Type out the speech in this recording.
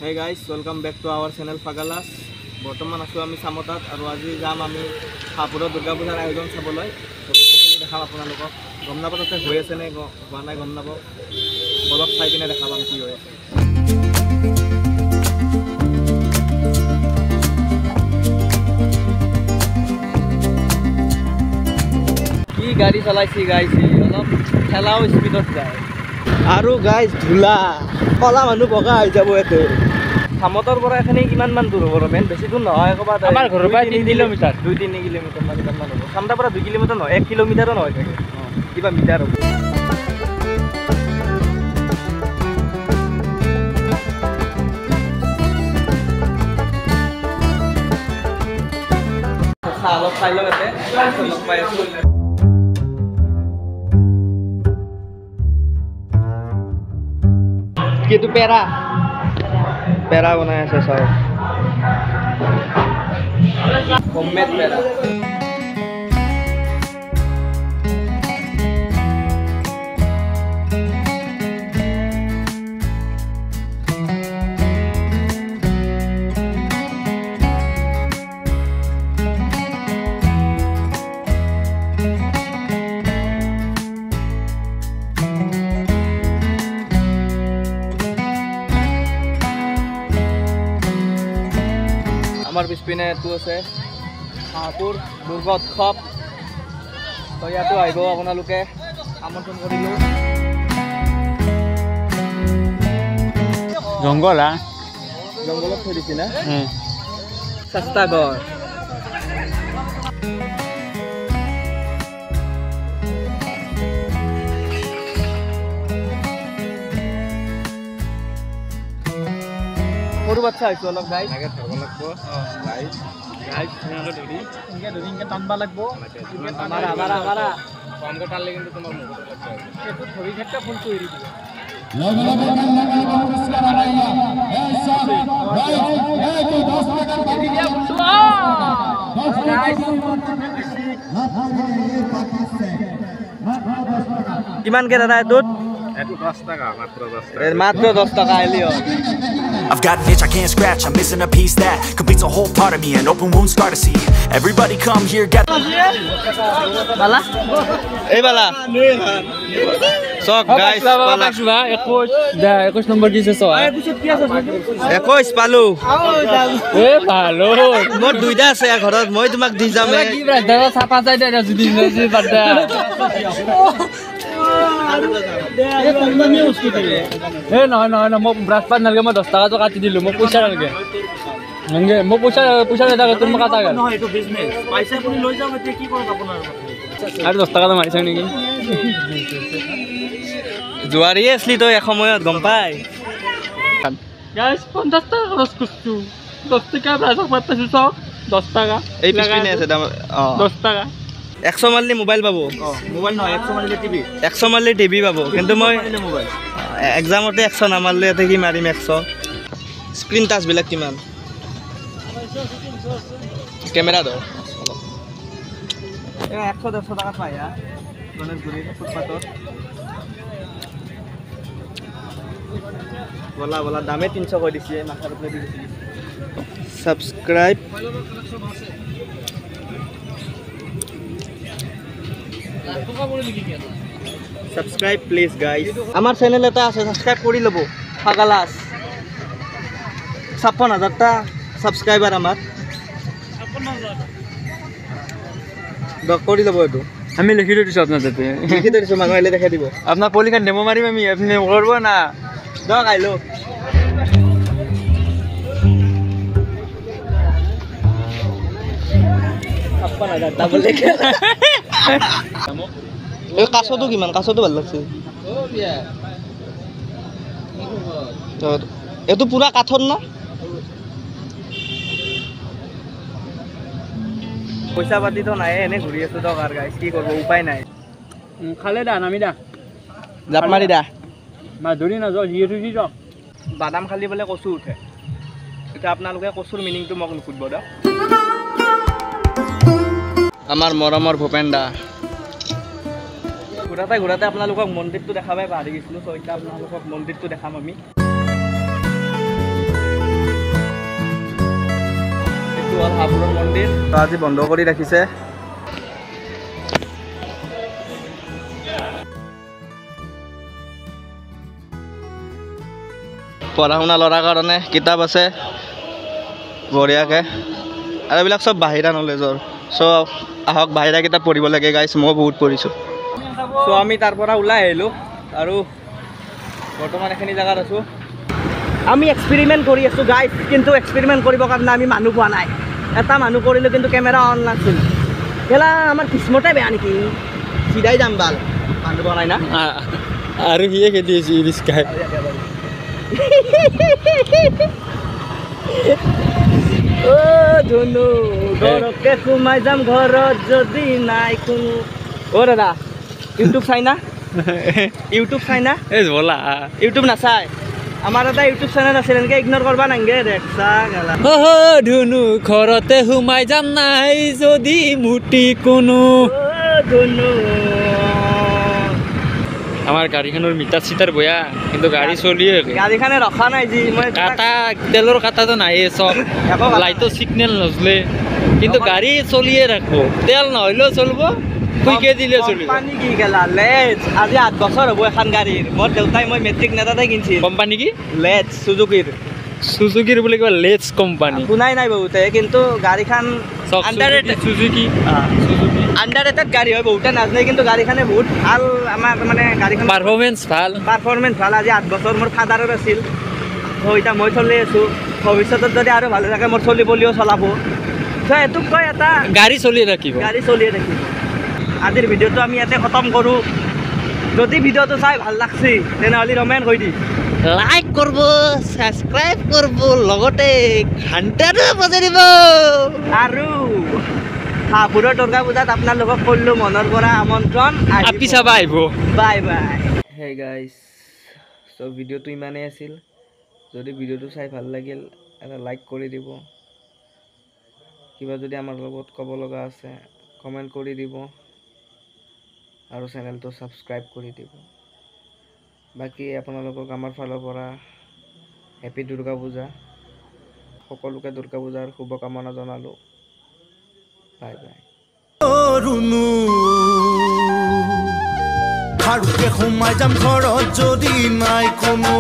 Hey guys, welcome back to our channel Fagalas. বৰ্তমান আছোঁ আমি চামতাত আৰু আজি যাম আমি হাঁহপুৰৰ দুৰ্গা পূজাৰ আয়োজন চাবলৈ। তো গোটেইখিনি দেখাম আপোনালোকক। গম নাপাওঁ তাতে হৈ আছে নে হোৱা নাই, গম নাপাওঁ। বলক চাই কিনে দেখা পাম কি হৈ আছে। কি গাড়ী চলাইছে গাইছে, অলপ ঠেলাও স্পীডত যায়। আৰু গাইজ ধূলা কলা মানুহ বগা হৈ যাব ইয়াতে। চামতাৰ পৰা এখিনি কিমান মান দূৰ হ'ব ৰমেন? বেছি দূৰ নহয়, ক'ৰবাত আমাৰ ঘৰৰ পৰা 3 কিলোমিটাৰ, 2-3 কিলোমিটাৰ মান কিমান মান হ'ব। চামতাৰ পৰা 2 কিলোমিটাৰ নহয়, 1 কিলোমিটাৰো নহয় চাগে, কিবা মিটাৰ হ'ব। চাহ অলপ খাই লওঁ ইয়াতে, লগ পাই আছোঁ। কি এইটো পেৰা পেৰা বনাই আছে চাওক, হোমমেড পেৰা। আমাৰ পিছপিনে এইটো আছে হাঁহপুৰ দুৰ্গা উৎসৱ। তো ইয়াতো আহিব আপোনালোকে, আমন্ত্ৰণ কৰিলোঁ। জংঘল হা, জংঘলত থৈ দিছে না চেষ্টাগড়। সৰু বাচ্ছা হৈছোঁ অলপ গাইজ, কিমানকে দাদা এইটোত? মাত্ৰ 10 টকা। আহিলি। I've got an itch I can't scratch, I'm missing a piece that completes a whole part of me, an open wound scar to see. Everybody come here, get Bala? Hey Bala. So guys, Bala. 21 number দিছে so. 21 পালো। এ ভালো। মোৰ দুইটা আছে ঘৰত, মই তোমাক দি যাম। কি দাদা চাপা যায় দে যদি যদি বাদা। এ নহয় নহয় নহয়, মোক ব্ৰাছ পাত নালাগে, মই 10 টকাটো কাটি দিলোঁ, মোক পইচা নালাগে। মোক পইচা পইচা নাথাকে তোৰ, মোক কাটা গ'ল। আৰু 10 টকাটো মাৰিছা নেকি? জোৱাৰীয়ে আছিলি তই এসময়ত, গম পাই। 50 টকা খৰচ কৰিছোঁ, 10 টকা ব্ৰাছ পাত পাইছোঁ চাওক, 10 টকা। এই পিছপিনে আছে দাম 10 টকা। 100 মাৰিলে মোবাইল পাব। মোবাইল নহয়, 100 মাৰিলে টিভি। 100 মাৰিলে টিভি পাব, কিন্তু মই এক্সামতে 100 নামাৰিলে ইয়াতে কি মাৰিম 100? স্ক্ৰীণ টাচবিলাক কিমান? কেমেৰা ধৰ। 100-150 টকা পায় গণেশগুৰিৰ ফুটপাথত। বলা বলা দামে 300 কৈ দিছে, মাথাৰ ওপৰত দি দিছে। Subscribe subscribe please guys. আমাৰ চেনেল এটা আছে, ছাবস্ক্ৰাইব কৰি ল'ব, ফাগালাছ। 56,000টা ছাবস্ক্ৰাইবাৰ আমাৰ, কৰি ল'ব এইটো। আমি লিখি থৈ দিছোঁ আপোনাৰ তাতে, লিখি থৈ দিছোঁ, মানুহ আহিলে দেখাই দিব। আপোনাৰ পলিখান ডেমো মাৰিম আমি, আপুনি কৰিব না? দক আহিলো। এই কাছটো কিমান? কাছটো ভাল লাগছে। এইটো পুৰা কাঠৰ না? পইচা পাতিতো নাই, এনে ঘূৰি আছো দক আৰু গাইজ, কি কৰিব উপায় নাই। খালে দা নামি দা, জাপ মাৰি দা, মাছ ধৰি নাযাওঁ, যিহেতু যি যাওঁ। বাদাম খালি বোলে কচু উঠে। এতিয়া আপোনালোকে কচুৰ মিনিংটো মোক নুসুধিব দক। আমাৰ মৰমৰ ভূপেন দা। ঘূৰাতে ঘূৰাতে আপোনালোকক মন্দিৰটো দেখাবাই পাহৰি গৈছিলোঁ। চ' এতিয়া আপোনালোকক মন্দিৰটো দেখাম আমি। হাঁহপুৰৰ মন্দিৰ আজি বন্ধ কৰি ৰাখিছে। পঢ়া শুনা ল'ৰাৰ কাৰণে কিতাপ আছে বঢ়িয়াকৈ, আৰু এইবিলাক চব বাহিৰা নলেজৰ। চ' আহক বাহিৰা কিতাপ পঢ়িব লাগে গাইছ, মই বহুত পঢ়িছোঁ। চ' আমি তাৰ পৰা ওলাই আহিলোঁ আৰু বৰ্তমান এইখিনি জেগাত আছোঁ। আমি এক্সপেৰিমেণ্ট কৰি আছোঁ গাইছ, কিন্তু এক্সপেৰিমেণ্ট কৰিবৰ কাৰণে আমি মানুহ পোৱা নাই। এটা মানুহ কৰিলোঁ কিন্তু কেমেৰা অন নাছিল। কেলা আমাৰ কিস্মতে বেয়া নেকি, চিধাই যাম বাল, মানুহ পোৱা নাই না। আৰু সিয়ে খেদি আছে ৰিস্কাই। অ' ধুনু ঘৰকে সোমাই যাম, ঘৰত যদি নাই কোনো। অ' দাদা ইউটিউব চাই না? ইউটিউব চাই না? এই বলা ইউটিউব নাচায়। আমাৰ এটা ইউটিউব চেনেল আছিল, এনেকৈ ইগন'ৰ কৰবা নাংগে দেখছা গেলা। অ' ধুনু ঘৰতে সোমাই যাম, নাই যদি মুটি কোনো। ধুনু আমাৰ গাড়ীখনৰ মিটাৰ চিটাৰ বয়া, কিন্তু গাড়ী চলিয়ে গাড়ীখনে ৰখা নাই যি মই কাটা তেলৰ কাটাটো নাইয়ে, চব লাইটৰ চিগনেল নজলে, কিন্তু গাড়ী চলিয়ে ৰাখব, তেল নহ'লেও চলিব, কুইকে দিলে চলিব। কোম্পানী কি গেলা লেজ, আজি 8 বছৰ হ'ব এখন গাড়ীৰ। মোৰ দেউতাই মই মেট্ৰিক নেতাতে কিনছিল। কোম্পানী কি? লেজ, চুজুকিৰ। চুজুকিৰ বুলি কিবা লেজ কোম্পানী শুনাই নাই বহুতে, কিন্তু গাড়ীখন আণ্ডাৰ চুজুকি আণ্ডাৰ ৰেটেড গাড়ী হয়, বহুতে নাজানে, কিন্তু গাড়ীখনে বহুত ভাল। আমাৰ মানে গাড়ীখন পাৰফৰ্মেঞ্চ ভাল, পাৰফৰ্মেঞ্চ ভাল। আজি 8 বছৰ মোৰ ফাদাৰৰ আছিল, এতিয়া মই চলি আছোঁ। ভৱিষ্যতত যদি আৰু ভালে থাকে মোৰ চলি বুলিও চলাব। চ' এইটোক কয় এটা গাড়ী চলিয়ে ৰাখিব, গাড়ী চলিয়ে ৰাখিব। আজিৰ ভিডিঅ'টো আমি ইয়াতে খতম কৰোঁ। যদি ভিডিঅ'টো চাই ভাল লাগছে তেনেহ'লে ৰমেন কৈ দি লাইক কৰিব, ছাবস্ক্ৰাইব কৰিব, লগতে ঘণ্টাটো বজাই দিব। আৰু হাঁহপুৰৰ দুৰ্গা পূজাত আপোনালোকক কৰিলোঁ মনৰ পৰা আমন্ত্ৰণ, আপি চাবা আহিব। Bye bye. Hey guys, চ' ভিডিঅ'টো ইমানেই আছিল। যদি ভিডিঅ'টো চাই ভাল লাগিল এটা লাইক কৰি দিব, কিবা যদি আমাৰ লগত ক'ব লগা আছে কমেণ্ট কৰি দিব, আৰু চেনেলটো ছাবস্ক্ৰাইব কৰি দিব। বাকী আপোনালোকক আমাৰ ফালৰ পৰা হেপী দুৰ্গা পূজা, সকলোকে দুৰ্গা পূজাৰ শুভকামনা জনালোঁ। Bye bye. সোমাই যাম ঘৰত যদি নাই কোনো।